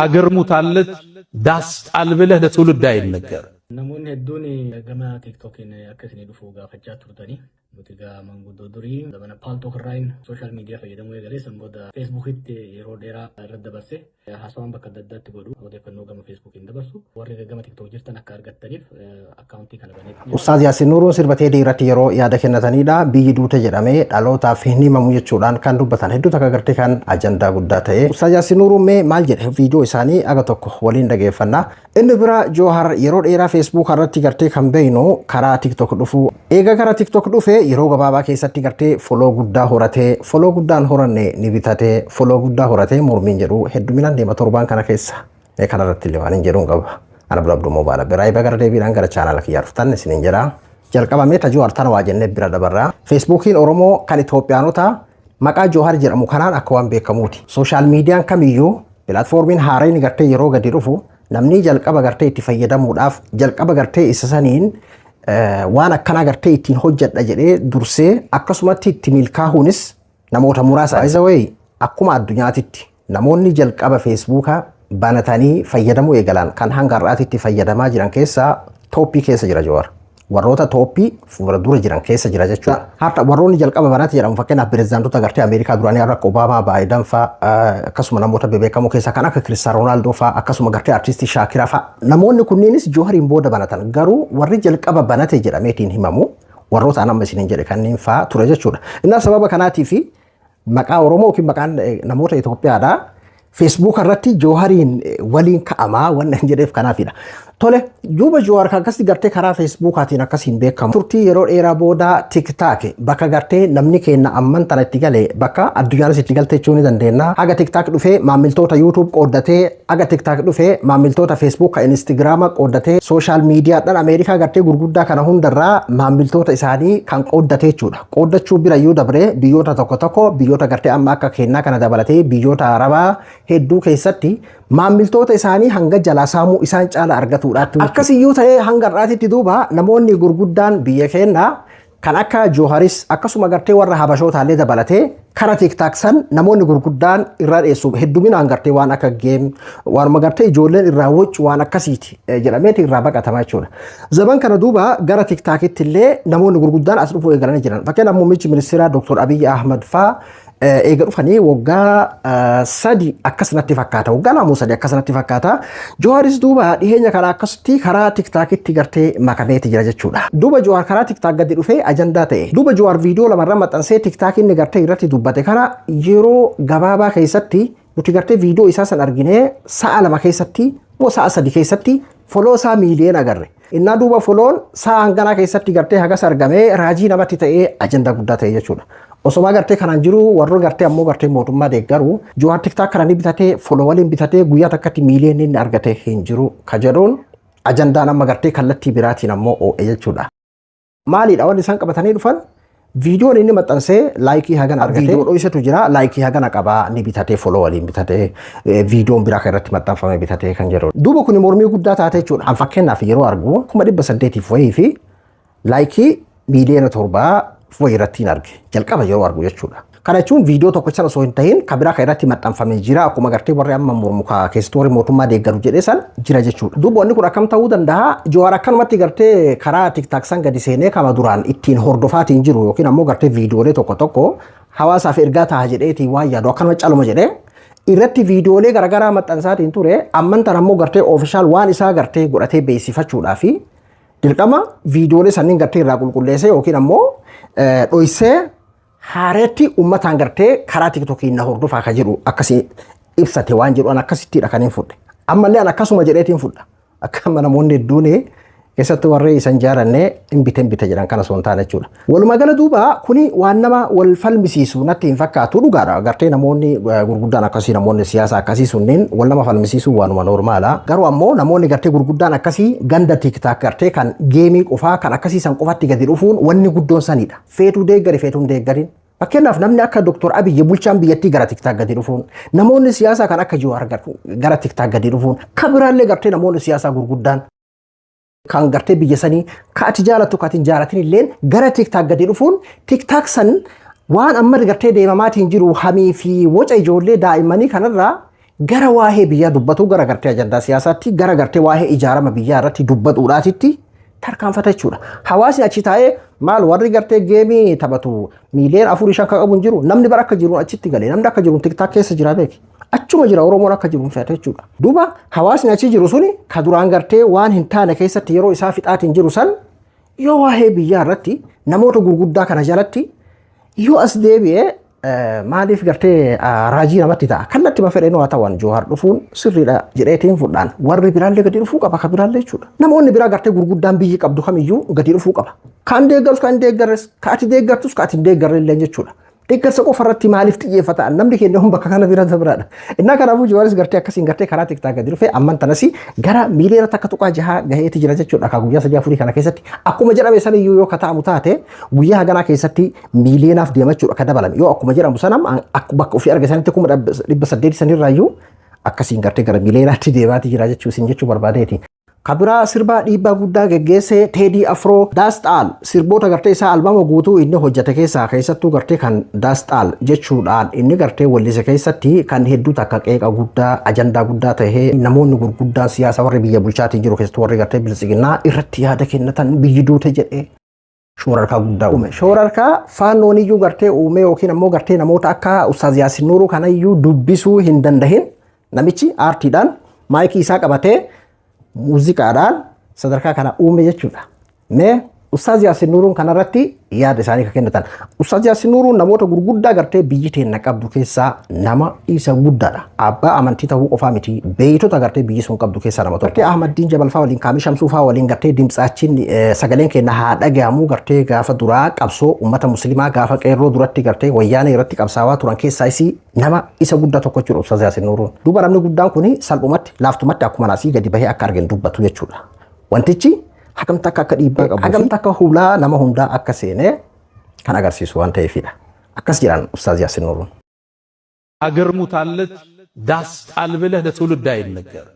አገር ሙታለች ዳስ ጣል ብለህ ለትውልድ አይነገር። Namoonni hedduun gama TikTokiin akka isinii dhufu gaafachaa turtanii, nuti egaa manguddoo durii zamana Paltalk irraayin social media fayyadamuu eegalee, san booda Facebookitti yeroo dheeraa irratti dabarse, haasawaan bakka adda addaatti godhu, odeeffannoo gama Facebookiin dabarsu, warri gama TikTok jirtan akka argattaniif akkaawuntii kana baneetti. Ustaaz Yaasin Nuuruun sirba Teedii irratti yeroo yaada kennatanidha. Biyyi duute jedhamee dhalootaaf hin himamu jechuudhaan kan dubbatan hedduu takka gartee kan ajandaa guddaa ta'e. Ustaaz Yaasin Nuuruun mee maal jedhe? Viidiyoo isaanii aga tokko waliin dhageeffanna. Inni bira Joohar yeroo dheeraa Facebook irratti gartee kan beeknu karaa TikTok dhufu. Eega karaa TikTok dhufe yeroo gabaabaa keessatti gartee follow guddaa horatee, follow guddaan horanne ni bitatee, follow guddaa horatee mormiin jedhu hedduminaan deema torbaan kana keessa. Mee kanarratti illee waan hin jedhuun qaba. Ana bira abduu moobaala biraa gara deebiidhaan gara chaanaala kiyyaa dhuftan isiniin jedha. Jalqabamee ta Joohar tana waa jennee bira dabarra. Feesbuukiin Oromoo kan Itoophiyaanota maqaa Joohar jedhamu kanaan akka waan beekamuuti. Social mediaan kamiyyuu platformiin haaraan gartee yeroo gadi dhufu, namni jalqaba gartee itti fayyadamuudhaaf jalqaba gartee isa saniin waan akkanaa gartee ittiin hojjedha jedhee dursee akkasumatti itti milkaahuunis namoota muraasa. Isa wayi akkuma addunyaatitti namoonni jalqaba Feesbuuka banatanii fayyadamuu eegalan kan hanga har'aatitti fayyadamaa jiran keessaa top keessa jira Joowar. Warroota top fuula dura jiran keessa jira jechuudha. Har'a warroonni jalqaba banate jedhamu, fakkeenyaaf pirezidaantota gartee Ameerikaa duraanii akka Obaamaa, Baayiden fa'a, akkasuma namoota bebeekamoo keessaa kan akka Kiristaanoo Roonaaldoo fa'a, akkasuma gartee artistii Shaakiraa fa'a. Namoonni kunniinis Joohariin booda banatan, garuu warri jalqaba banate jedhameetiin himamu warroota an amma isiniin jedhe kanneen fa'a ture jechuudha. Innaa sababa kanaatii fi maqaa Oromoo yookiin maqaan namoota Itoophiyaadhaa Facebook irratti Joohariin waliin ka'amaa waan hin jedheef kanaafidha. Tole, duuba Joowar kan akkasitti gartee karaa Feesbuukaatiin akkasiin beekamu. Turtii yeroo dheeraa booda TikTok bakka gartee namni keenya amman tana itti gale, bakka addunyaanis itti galte jechuu ni dandeenya. Haga TikTok dhufee maamiltoota YouTube qooddatee, haga TikTok dhufee maamiltoota Facebook ka Instagrama qooddatee, social mediadhaan Ameerikaa gartee gurguddaa kana hundarraa maamiltoota isaanii kan qooddatee jechuudha. Qooddachuu birayyuu dabree biyyoota tokko tokko, biyyoota gartee amma akka kennaa kana dabalatee biyyoota Arabaa hedduu keessatti maamiltoota isaanii hanga jalaa saamuu isaan caala argatuudhaatti. Akkasiyyuu ta'ee hanga har'aatitti duuba namoonni gurguddaan biyya keenyaa kan akka Jooharis akkasuma gartee warra Habashootaallee dabalatee kara TikTok san namoonni gurguddaan irraa dhiyeessu, hedduminaan gartee waan akka game, waanuma gartee ijoolleen irraa woccu, waan akkasiiti jedhameeti irraa baqatama jechuudha. Zaman kana duuba gara TikTokitti illee namoonni gurguddaan as dhufuu eegalanii jiran. Fakkeenyaaf muummichi ministeeraa Dr. Abiyyi Ahmad faa eega dhufanii waggaa 3 akkasinatti fakkaata. Waggaa 2 3 akkasinatti fakkaata. Jooharis duuba dhiheenya kana akkasitti karaa TikTokitti gartee makameeti jira jechuudha. Duuba Johaar karaa TikTok gadi dhufee ajandaa ta'e. Duuba Johaar viidiyoo lamarra maxxansee TikTok inni gartee irratti dubbate kana yeroo gabaabaa keessatti nuti gartee viidiyoo isaa san arginee sa'a 2 keessatti moo sa'a 3 keessatti follow isaa miiliyoona agarre. Innaa duuba follown sa'a hanganaa keessatti gartee hagas argamee raajii namatti ta'ee ajandaa guddaa ta'e jechuudha. Osoma gartee kanaan jiru warri gartee ammoo gartee mootummaa deeggaru Johaar TikTok kana ni bitatee, follow waliin bitatee guyyaa takkatti miiliyoonni inni argate hin jiru ka jedhuun ajandaan amma gartee kallattii biraatiin ammoo oo'e jechuudha. Maaliidha wanni isaan qabatanii dhufan? Viidiyoon inni maxxansee like hagana argate, viidiyoo dho'isetu jira, like hagana qabaa, ni bitatee, follow waliin bitatee, viidiyoon biraa kan irratti maxxanfame bitatee kan jedhudha. Duuba kun mormii guddaa taate jechuudha. An fakkeenyaaf yeroo argu 800,000 wayii fi like 7 miiliyoona wayii irratti hin arge jalqaba yeroo argu jechuudha. Kana jechuun viidiyoo tokkicha osoo hin tahin kan biraa kan irratti maxxanfamee jira, akkuma gartee warri amma mormu keessattuu warri mootummaa deeggaru jedhee san jira jechuudha. Duuba wanni kun akkam ta'uu danda'a? Jawaar akkanumatti gartee karaa TikTok san gadi seenee kama duraan ittiin hordofaatiin jiru yookiin ammoo gartee viidiyoolee tokko tokko hawaasaaf ergaa ta'a jedheetiin waan yaadu akkanuma caluma jedhee irratti viidiyoolee garaagaraa maxxansaatiin ture. Amman tan ammoo gartee official waan isaa gartee godhatee beeksifachuudhaa fi dirqama viidiyoolee sanniin gartee irraa qulqulleessee yookiin ammoo dhoysee haareetti uummataan gartee karaa TikTokiin na hordofaa ka jedhu akkasii ibsate waan jedhu an akkasittiidha kan hin fudhe. Ammallee an akkasuma jedheetiin fudha. Akka amma namoonni hedduun keessattuu warri isan jaalanne hin bite hin bite jedhan kana osoo hin taane jechuudha. Walumaa gala duuba kuni waan nama wal falmisiisu natti hin fakkaatu, dhugaadha. Gartee namoonni gurguddaan akkasii, namoonni siyaasa akkasii sunniin wal nama falmisiisuu waanuma normala. Garuu ammoo namoonni gartee gurguddaan akkasii ganda TikTok gartee kan game qofaa kan akkasii san qofatti gadi dhufuun wanni guddoon sanidha. Feetuu deeggari, feetuu hin deeggarin. Fakkeenyaaf namni akka Dr. Abiyyi bulchaan biyyattii gara TikTok gadi dhufuun, namoonni siyaasaa kan akka Jawaar gara TikTok gadi dhufuun, kan biraallee gartee namoonni siyaasaa gurguddaan kan gartee biyya sanii ka ati jaalattu ka ati hin jaalatin illeen gara TikTok gadi dhufuun, TikTok san waan amma gartee deemamaatiin jiru hamii fi woca ijoollee daa'immanii kanarraa Gara waa'ee biyyaa dubbatu, gara gartee ajandaa siyaasaatti, gara gartee waa'ee ijaarama biyyaa irratti dubbatuudhaatitti tarkaanfata jechuudha. Hawaasni achi taa'ee maal warri gartee game taphatu miiliyoona 4, 5 kan qabu hin jiru. Namni bara akka jiruun achitti galee, namni akka jiruun TikTok keessa jira beeki. Achuma jira, Oromoon akka jiruun fe'ata jechuudha. Duuba hawaasni achi jiru suni ka duraan gartee waan hin taane keessatti yeroo isaa fixaatiin jiru san, yoo waa'ee biyyaa irratti namoota gurguddaa kana jalatti yoo as deebi'ee, maaliif gartee raajii namatti ta'a? Kallattii fedheen haa ta'an, Joohar dhufuun sirriidha jedheetiin fudhaan, warri biraallee gadi dhufuu qaba, ka biraallee jechuudha. Namoonni biraa gartee gurguddaan biyyi qabdu kamiyyuu gadi dhufuu qaba. Kan deeggarus, kan deeggarres, ka ati deeggartus, ka ati hin deeggarre illee jechuudha. Deeggarsa qofa irratti maaliif xiyyeeffata? Namni keenya hun bakka kana bira biraadha. Innaa kanaafuu Jawaaris gartee akkasiin gartee karaa TikTok gadi dhufee, amman tanas gara miiliyoona 1.6 gaheeti jira jechuudha. Ka guyyaa 3, 4 kana keessatti akkuma jedhame saniyyuu yoo kata'amu taate, guyyaa haganaa keessatti miiliyonaaf deema jechuudha ka dabalame. Yoo akkuma jedhamu sanam bakka ofii argasanitti 800,000 sanirraayyuu akkasiin gartee gara miiliyonaatti deemaati jira jechuu isin jechuu barbaadeeti. Kabiraa sirbaa dhiibbaa guddaa geggeesse Teedii Afroo, Daasxaal, sirboota gartee isaa albama guutuu inni hojjete keessaa, keessattuu gartee kan Daasxaal jechuudhaan inni gartee wallise keessatti kan hedduu takka qeeqa guddaa, ajandaa guddaa tahee, namoonni gurguddaan siyaasa warri biyya bulchaatiin jiru, keessattuu warri gartee biltsiginnaa irratti yaada kennatan, biyyi duute jedhee shoorarkaa guddaa uume. Shoorarkaa faannoon iyyuu gartee uume yookiin ammoo gartee namoota akka Ustaaz Yaasin Nuuruu kanayyuu dubbisuu hin dandahin, namichi aartiidhaan maayikii isaa qabatee muuziqaadhaan sadarkaa kana uume jechuudha. Mee Ustaaz Yaasin Nuuruun kanarratti yaada isaanii kan kennatan. Ustaaz Yaasin Nuuruun namoota gurguddaa gartee biyyi teenna qabdu keessaa nama isa guddaadha. Abbaa amantii ta'uu qofaa miti, beeytota gartee biyyi sun qabdu keessaa nama tokko. Gartee Ahmaddiin Jabalfaa waliin, Kaamii Shamsuufaa waliin gartee dimtsaachiin sagaleen keenya haa dhagahamuu, gartee gaafa duraa qabsoo uummata musliimaa gaafa qeerroo duratti gartee wayyaanee irratti qabsaawaa turan keessaa isii nama isa guddaa tokko jechuudha Ustaaz Yaasin Nuuruun. Duuba namni guddaan kuni salphumatti laaftumatti akkuma naasii gadi bahee akka arginu dubbatu jechuudha. Wantichi hagam takka akka dhiibbaa qabu, hagam takka hulaa nama hundaa akka seenee kan agarsiisu waan ta'eefidha. Akkas jedhan Ustaaz Yaasin Nuuruun. አገር ሙታለች ዳስ ጣል ብለህ ለትውልድ አይነገርም።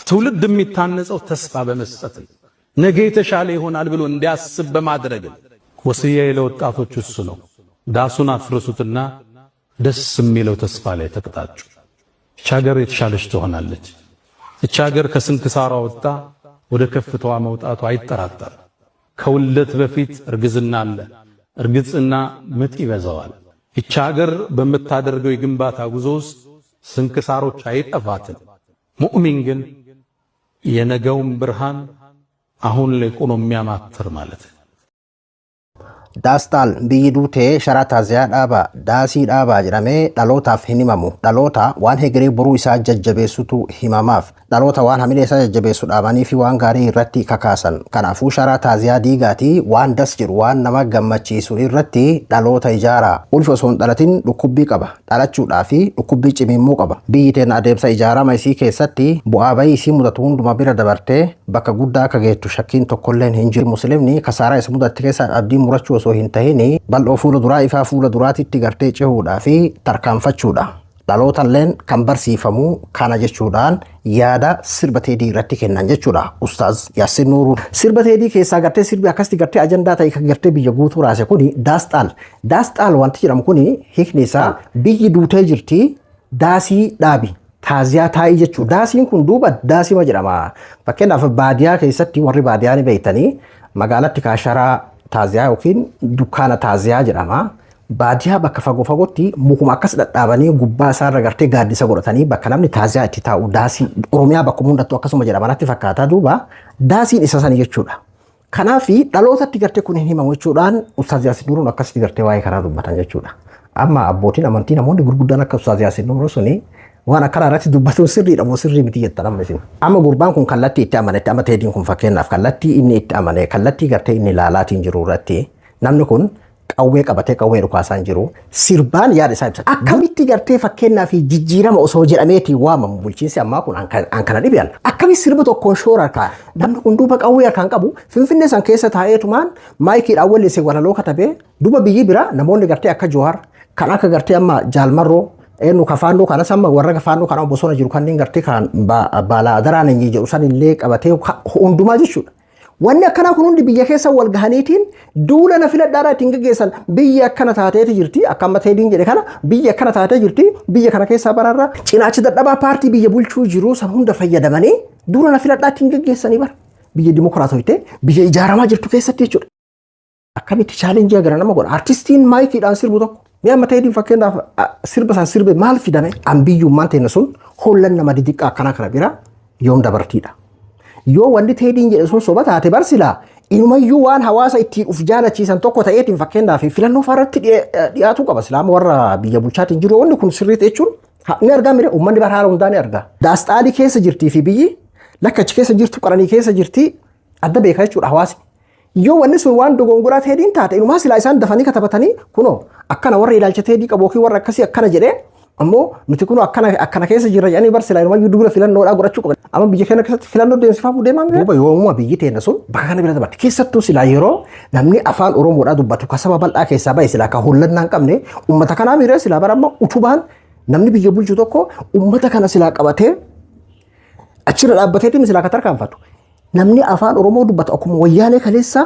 ትውልድ የሚታነጸው ተስፋ በመስጠት ነው። ነገ የተሻለ ይሆናል ብሎ እንዲያስብ በማድረግ ነው። ወስያዬ ለወጣቶች እሱ ነው። ዳሱን አፍርሱትና ደስ የሚለው ተስፋ ላይ ተቅጣጩ። እች ሀገር የተሻለች ትሆናለች። እች ሀገር ከስንክሳሯ ወጣ ወደ ከፍታዋ መውጣቱ አይጠራጠርም። ከውልደት በፊት እርግዝና አለ። እርግዝና ምጥ ይበዛዋል። ይቺ ሀገር በምታደርገው የግንባታ ጉዞ ውስጥ ስንክሳሮች አይጠፋትም። ሙእሚን ግን የነገውን ብርሃን አሁን ላይ ቆሞ የሚያማትር ማለት ነው። Daasxaal, biyyi duutee sharaa taaziyaa dhaabaa, daasii dhaabaa jedhamee dhalootaaf hin himamu. Dhaloota waan hegeree boruu isaa jajjabeessutu himamaaf. Dhaloota waan hamilee isaa jajjabeessu dhaabanii fi waan gaarii irratti kakaasan. Kanaafuu sharaa taaziyaa diigaatii waan das jedhu, waan nama gammachiisu irratti dhaloota ijaaraa. Ulfi osoo hin dhalatin dhukkubbii qaba. Dhalachuudhaa fi dhukkubbii cimimmuu qaba. Biyyi teenya adeemsa ijaarama isii keessatti bu'aa bayii isii mudatu hunduma bira dabartee bakka guddaa akka geettu shakkiin tokkolleen hin jiru. Muslimni kasaaraa isa mudatte keessa abdii murachuu osoo hin tahin, bal'oo fuula duraa, ifaa fuula duraatitti gartee cehuudhaa fi tarkaanfachuudha. Dhalootalleen kan barsiifamu kana jechuudhaan yaada sirba Teedii irratti kennan jechuudha. Ustaaz Yaasin Nuuruu. Sirba Teedii keessaa gartee sirbi akkasitti gartee ajandaa ta'e kan gartee biyya guutuu raase kuni Daasxaal. Daasxaal wanti jedhamu kuni hiikni isaa biyyi duutee jirti, daasii dhaabi. Taaziyaa taa'ii jechuudha. Daasiin kun duuba daasima jedhama. Fakkeenyaaf baadiyaa keessatti warri baadiyaa ni beektanii, magaalatti kaasharaa taaziyaa yookiin dukkaana taaziyaa jedhama. Baadiyaa bakka fagoo fagootti mukuma akkas dhadhaabanii gubbaa isaarra gartee gaaddisa godhatanii bakka namni taaziyaa itti taa'u, daasii Oromiyaa bakkuma hundattuu akkasuma jedhama natti fakkaata, duuba daasiin isa sani jechuudha. Kanaaf dhalootatti gartee kun hin himamu jechuudhaan Ustaaz Yaasin Nuuruun akkasitti gartee waa'ee kanaa dubbatan jechuudha. Amma abbootiin amantii, namoonni gurguddaan akka Ustaaz Yaasin Nuuruu suni waan akkanaa irratti dubbatuun sirriidha moo sirrii miti jettan amma isin? Amma gurbaan kun kallattii itti amanetti, amma Teediin kun fakkeenyaaf kallattii inni itti amane, kallattii gartee inni ilaalaatiin jiru irratti, namni kun qawwee qabatee qawwee dhukaasaan jiru, sirbaan yaada isaa ibsa. Akkamitti gartee fakkeenyaaf jijjiirama osoo jedhameetii waamamu, bulchiinsi ammaa kun an kana dhibiyan. Akkamitti sirba tokkoon shoora harkaa, namni kun duuba qawwee harkaan qabu, Finfinnee san keessa taa'eetumaan maayikiidhaan wallisee walaloo katabee, duuba biyyi bira namoonni gartee akka Johaar kan akka gartee amma Jaalmarroo eenyu ka faannoo kanas, amma warra faannoo kana bosona jiru kanneen gartee kan baala adaraan hin jedhu san illee qabatee hundumaa jechuudha. Wanni akkanaa kun hundi biyya keessa wal gahaniitiin duula na filadhaadhaa ittiin geggeessan. Biyya akkana taateeti jirti, akka amma Teediin jedhe kana, biyya akkana taatee jirti, biyya kana keessaa bararra cinaachi dadhabaa paartii biyya bulchuu jiru san hunda fayyadamanii duula na filadhaa ittiin geggeessanii bara. Biyya dimokiraatooyte, biyya ijaaramaa jirtu keessatti jechuudha. Akkamitti challenge gara nama godha? Artistiin maayikiidhaan sirbu tokko. Mi'a amma Teediin fakkeenyaaf sirba san sirbe maal fidame? Ambiyyummaan teenya sun hollan nama didiqqaa akkanaa kana bira yoom dabartiidha? Yoo wanni Teediin jedhe sun soba taate, bar silaa inumayyuu waan hawaasa ittiin uf jaalachiisan tokko ta'eetiin fakkeenyaaf filannoo faarratti dhiyaatuu qaba. Silaama warra biyya bulchaatiin jiru wanni kun sirrii jechuun ni argaa mire, uummanni bara haala hundaa ni argaa. Daasxaalii keessa jirtii fi biyyi lakkachi keessa jirtu qaranii keessa jirtii adda beekaa jechuudha hawaasni. Yoo wanni sun waan dogongoraa Teediin taate, inumaa silaa isaan dafanii katabatanii kunoo akkana warra ilaalcha Teedii qabu yookiin warra akkasii akkana jedhee, ammoo nuti kunoo akkana akkana keessa jirra jedhanii bar silaa inumayyuu dubra filannoodhaa godhachuu qaban. Amma biyya keenya keessatti filannoo deemsifamuu deemaa mire. Duuba yoomuma biyyi teenya sun bakka kana bira dabarte? Keessattuu silaa yeroo namni afaan Oromoodhaa dubbatu ka saba bal'aa keessaa bahe, silaa ka hollannaa hin qabne uummata kanaa mire, silaa bara amma utubaan namni biyya bulchu tokko uummata kana silaa qabatee achirra dhaabbateetiin silaa ka tarkaanfatu. Namni afaan Oromoo dubbatu akkuma wayyaanee kaleessaa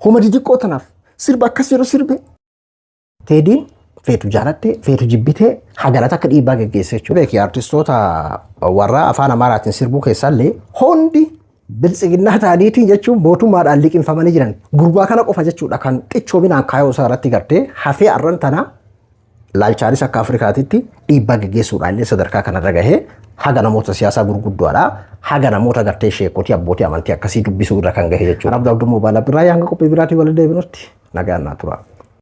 homa didiqqoo tanaaf sirba akkas yeroo sirbe. Teediin feetu jaalatte feetu jibbitee hagalata akka dhiibbaa geggeesse jechuudha. Beeki, artistoota warra afaan Amaaraatiin sirbuu keessaallee hundi biltsiginnaa ta'aniitiin jechuun mootummaadhaan liqinfamanii jiran. Gurbaa kana qofa jechuudha kan xichoominaan kaayoo isaa irratti gartee hafee arran tanaa laalchaanis akka Afrikaatitti dhiibbaa geggeessuudhaan illee sadarkaa kanarra gahee, haga namoota siyaasaa gurguddoodha, haga namoota gartee sheekotii, abbootii amantii akkasii dubbisuu irra kan gahe jechuudha. Abduu Abduu Moobaala biraa hanga qophii biraatii wal deebinutti nagaan naa tura.